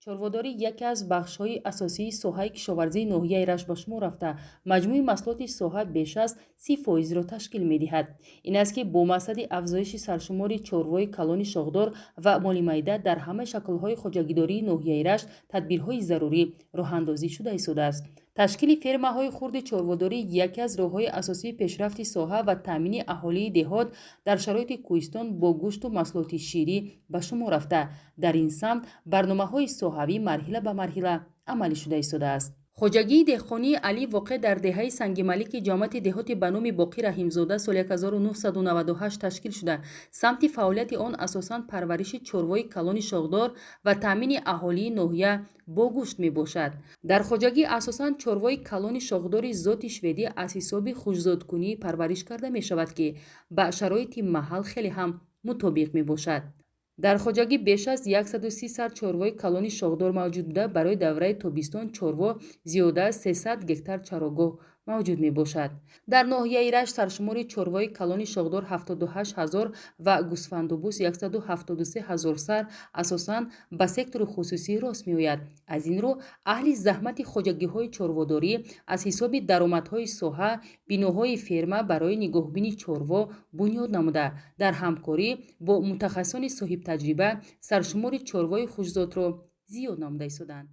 Чорводорӣ яке аз бахшҳои асосии соҳаи кишоварзии ноҳияи Рашт ба шумор рафта, маҷмӯи маҳсулоти соҳа беш аз 30%-ро ташкил медиҳад. Ин аст, ки бо мақсади афзоиши саршумори чорвои калони шохдор ва молимайда дар ҳамаи шаклҳои хоҷагидории ноҳияи Рашт тадбирҳои зарурӣ роҳандозӣ шуда истодааст. Ташкили фермаҳои хурди чорводорӣ яке аз роҳҳои асосии пешрафти соҳа ва таъмини аҳолии деҳот дар шароити кӯҳистон бо гӯшту маҳсулоти ширӣ ба шумор рафта, дар ин самт барномаҳои соҳавӣ марҳила ба марҳила амалӣ шуда истодааст. Хоҷагии деҳқонии Алӣ воқеъ дар деҳаи Сангималики ҷамоати деҳоти ба номи Боқӣ Раҳимзода соли 1998 ташкил шуда, самти фаъолияти он асосан парвариши чорвои калони шохдор ва таъмини аҳолии ноҳия бо гӯшт мебошад. Дар хоҷагӣ асосан чорвои калони шохдори зоти шведӣ аз ҳисоби хушзодкунӣ парвариш карда мешавад, ки ба шароити маҳал хеле ҳам мутобиқ мебошад. Дар хоҷагӣ беш аз 130 сар чорвои калони шохдор мавҷуд буда, барои давраи тобистон чорво зиёда аз 300 гектар чарогоҳ мавҷуд мебошад. Дар ноҳияи Рашт саршумори чорвои калони шохдор 78 ҳазор ва гӯсфандубуз 173 ҳазор сар асосан ба сектори хусусӣ рост меояд. Аз ин рӯ аҳли заҳмати хоҷагиҳои чорводорӣ аз ҳисоби даромадҳои соҳа биноҳои ферма барои нигоҳубини чорво бунёд намуда, дар ҳамкорӣ бо мутахассисони соҳибтаҷриба саршумори чорвои хушзодро зиёд намуда истоданд.